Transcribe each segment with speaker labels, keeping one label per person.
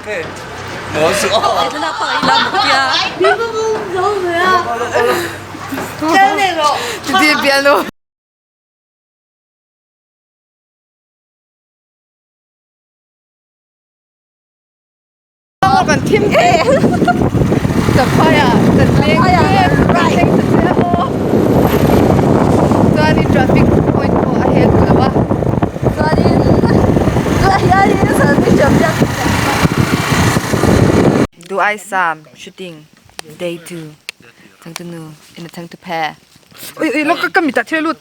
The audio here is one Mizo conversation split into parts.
Speaker 1: Ti bialnu. Kan thim te Champhaiah kan leng mek kan thleng ta che a aw chuanin traffic point pawh a hel duh lo a
Speaker 2: chuanin tunah hianin selfie siam biak
Speaker 1: Duaisam shooting day 2 changtunu in a changtu phe ui ui lawk ka mitah thil a lut.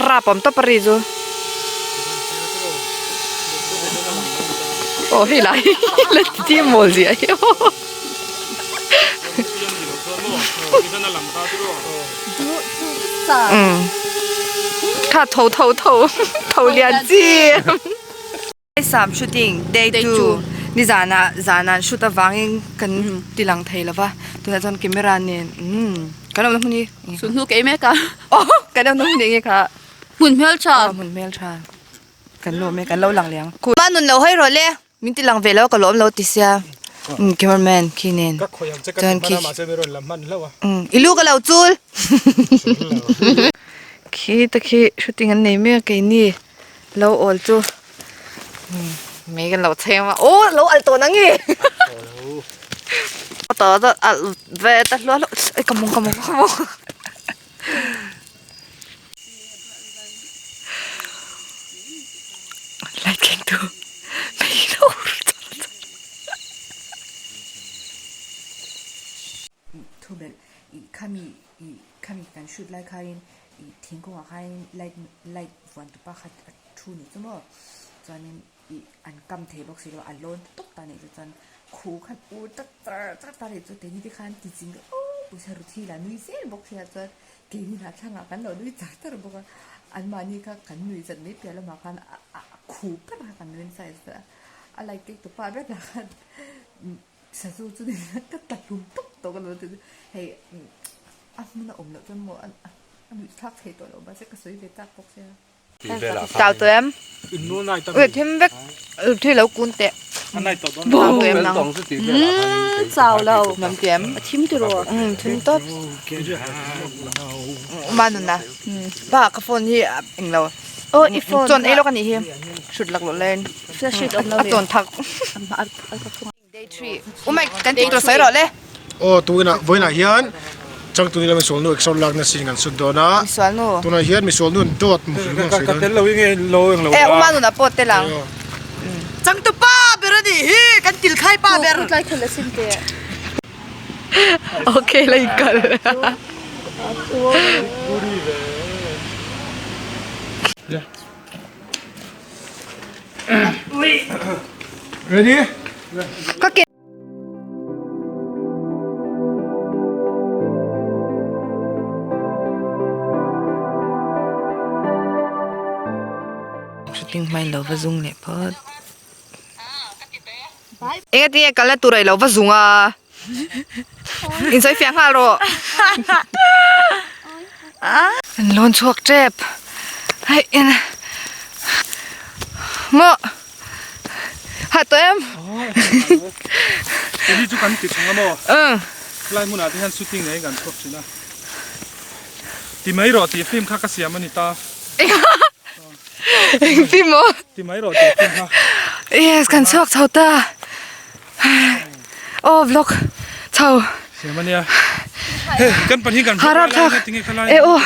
Speaker 1: Rap awm tawp a ri chu aw hei lai hi la ti mawl zia hi aw. Kha tho tho tho tho lian chi. Sam shooting day 2 ni zana zanan shoot avangin kan tilang thei lova tunah chuan camera nen umm kan awmna hmun hi
Speaker 2: Sulhnu kei mek a.
Speaker 1: Aw kan awmna hmun eng nge kha.
Speaker 2: Hmun hmeltha.
Speaker 1: Aw hmun hmeltha kan lawm e kan lo lang liang. Khuma nun lo hawi rawh le. Min ti lang ve lo ka lawm lo ti sia umm cameraman khi nen chuan khi umm i lu ka lo chul khi te khi shooting an nei mek keini lo awl chu umm mei kan lo chhem a aw lo alh tawh nang nge tawh alh ve ta hluah hluah ai ka mawng ka mawng ka mawng. Light keng tu mei lo ru char char. Thu belh i khami i khami kan shoot lai khain i thingkungah khain light light vuan tu pakhat a thu ni chu maw chuanin i an kam thei bawk si lo a lawn tawp ta nih chu chuan khu khan ur tak char char ta nih chu keini te khan ti ching oh pawisa ru thi la nui zel bawk sia chuan keini lah thlangah kan lo nui char char bawk a anmahni kha kan nui zat mai piah lamah khan a khu ber kha kan nui nasa a a light kek tu pa ber lah khan sazu chu ni ka tla hlum tawp tawh ka lo ti hei a hmun a awm loh chuan maw a nuih thlak thei tawh lo mahse ka sawi ve tak bawk sia. Chau tawh em? Ui thim vek thi lo kun teh. Chau tawh em nang?
Speaker 2: Chau lo.
Speaker 1: Nam ti em?
Speaker 2: A thim ti rawh.
Speaker 1: Thim tawp. Uma nun na. Pa ka phone hi eng lo.
Speaker 2: Oh i phone.
Speaker 1: Chuan ei lawk a nih hi. Hrut lak loh len.
Speaker 2: Flash sheet awm lo
Speaker 1: A chawn thak. Day 3. Umai kan tih tur sawi rawh le.
Speaker 3: Aw tunah vawiinah hian changtu ni la misual nu exor lakna sin kan sut dawn a.
Speaker 1: Misual nu.
Speaker 3: Tunah hian misual nu an dawt mu hlim ang sawi dawn.
Speaker 4: Ka tel lo i nge lo eng lo.
Speaker 1: E uma nuna pawh tel ang.
Speaker 5: Changtu pa ber a nih hi kan til khai pa ber.
Speaker 2: Tlai khel a sin te.
Speaker 1: Okay la i kal.
Speaker 3: Ready?
Speaker 1: Ka ke Shooting hmain lo va zung leh phawt. Enga tinge kalna tur a i lo va zung a. Insawi fiah nghal rawh. An lawn chhuak tep. Hei en maw ha tawh em.
Speaker 4: Hei chu kan ti thung a maw. Helai hmunah te hian shooting nei kan chhuak thin a. Ti mai rawh tih film kha ka siam a ni ta.
Speaker 1: Eng film maw?
Speaker 4: Ti mai rawh tih film kha.
Speaker 1: Yes kan chhuak chho ta. Aw vlog chho.
Speaker 4: Siam ania. Hei kan pahnih kan
Speaker 1: Harap thak. E aw.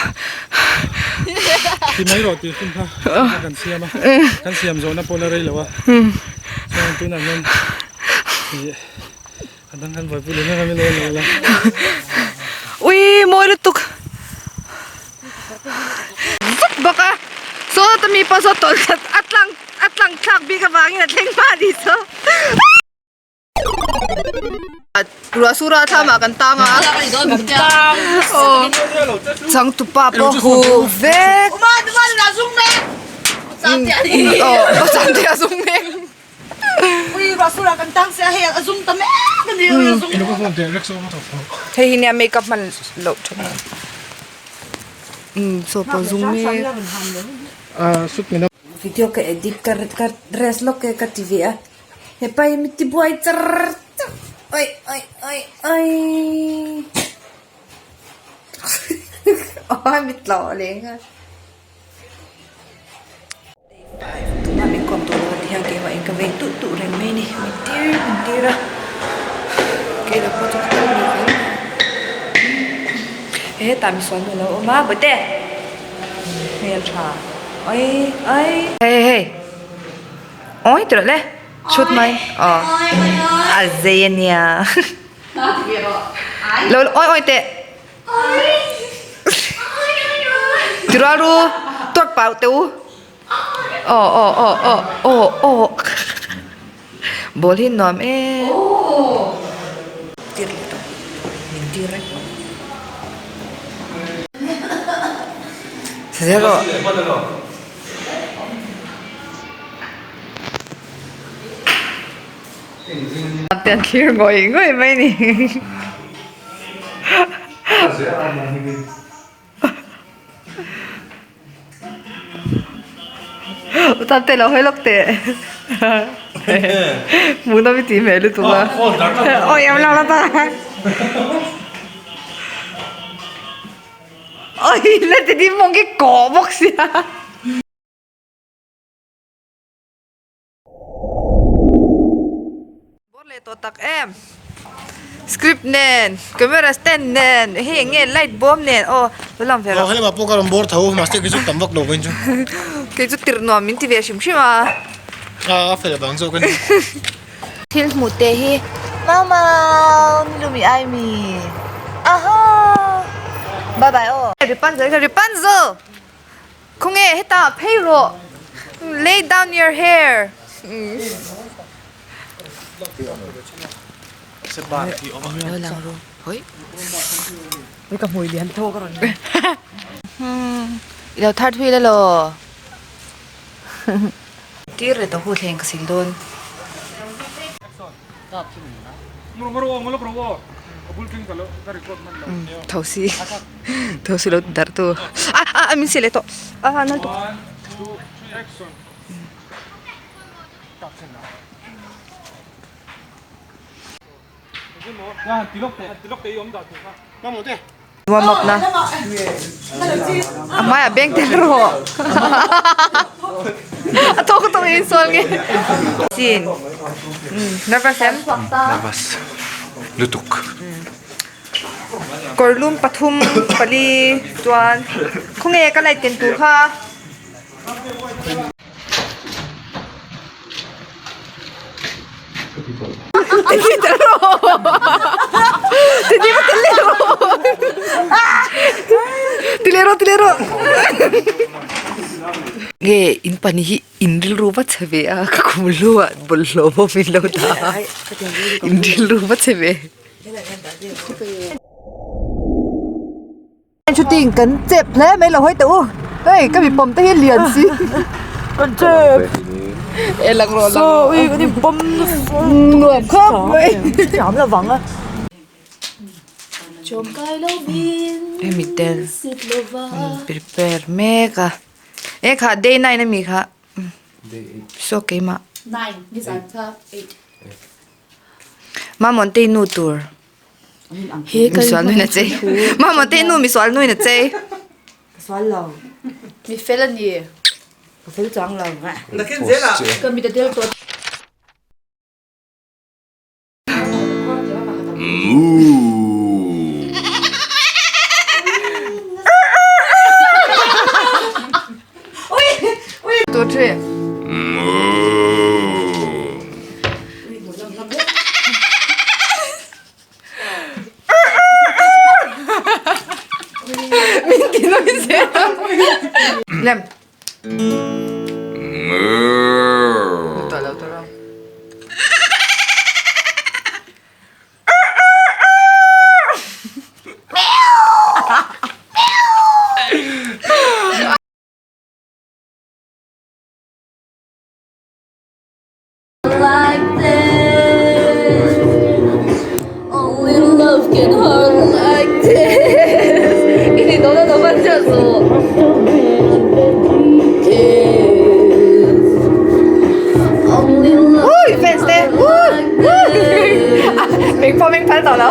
Speaker 4: Ti mai rawh tih hun kha kan siam a. Kan siam zawhna pawh la rei lo a. Chuan tunah hian a dang kan buaipui leh mek a milo lo la.
Speaker 1: Ui mawi lutuk. Vut bawk a. Saw ta mi pawh saw tawlh that a tlang a tlang thlak bik avangin a thleng hma a nih chu. Ruah sura thlamah kan tang a. Changtupa pawh hu vek. Aw changte a zung mek.
Speaker 5: Ruahsur ah kan tang sia hei a zum ta mek a ni a zum.
Speaker 1: Hei hi nia makeup hman loh tha nen. Umm saw pawh zum mek. Video ka edit ka ka rest lawk e ka ti ve a hepa hi mi ti buai char char oi oi oi oi aw mi tlawh leng a. Tuna min kawm tawh lo a ti hian keimah in ka vei tuh tuh reng mai a ni min tir min tir a kei lo pawh chu ka kal ve zel hetah misual nu a lo awm a bawihte hmel tha oi oi hei hei hei oi ti rawh le chhut mai aw a zei a nia lo oi oi teh. Tira ru tuat pau teh u aw aw aw aw aw aw ball hi nuam em tir leh tawh min tir reng zero. Te an thlir ngawih ngawih mai ni. Utan te lo hawi lawk teh. Hmuh nawm i tih hmel lutuk a. Awi em lo la ta. Awi la ti ni mawng khi kawh bawk sia. Bawr leh tawh tak em script nen camera stand nen hei eng nge light bawm nen aw lo lang ve rawh.
Speaker 3: Aw helama pawh ka rawn bawr tho mahse kei chu tam vak lo vawiin chu.
Speaker 1: Kei chu tirh nuam min ti ve hrim hrim a.
Speaker 3: A a fel vang zawk a ni.
Speaker 1: Thil hmuh teh hi mau mau ni lumi ai mi aha bye bye aw. Rapunzel Rapunzel. Khawnge hetah phei rawh lay down your hair. I lo thar thui la law. Tir leh tawh hu thleng ka sil dawn. Thosi thosi lo darh tu ah ah min seh leh tawh ah nal tuk warm up na a hmaiah beng tel rawh a thawk tawh in sawn nge chin nervous em
Speaker 6: nervous lutuk
Speaker 1: kawrlum pathum pali chuan khawnge ka light ken tur kha. Nge in pahnih hi in rilru va chhe ve a ka khum luah bawlhhlawh pawh min lo dah a in rilru va chhe ve. Shooting kan chep hle mai lo hawi teh u hei ka mi pawm te hi lian si kan chep e lang rawh lang rawh ui kan in pawm nuam khawp mai thiam lo vang a hemi tel prepare mek a e kha day 9 ami kha saw keimah mamawh te nu tur. Misual nuin a chei. Mama te nu misual nuin a chei.
Speaker 2: Ka sual lo. Mi fel a ni. Ka fel chuang lo.
Speaker 4: Nakin zela.
Speaker 2: Ka mit a del tawh.
Speaker 1: Two three. Min ti nawi zel a. Lem. Tawh lo tawh lo.
Speaker 2: Eng pawh meng phal tawh lo.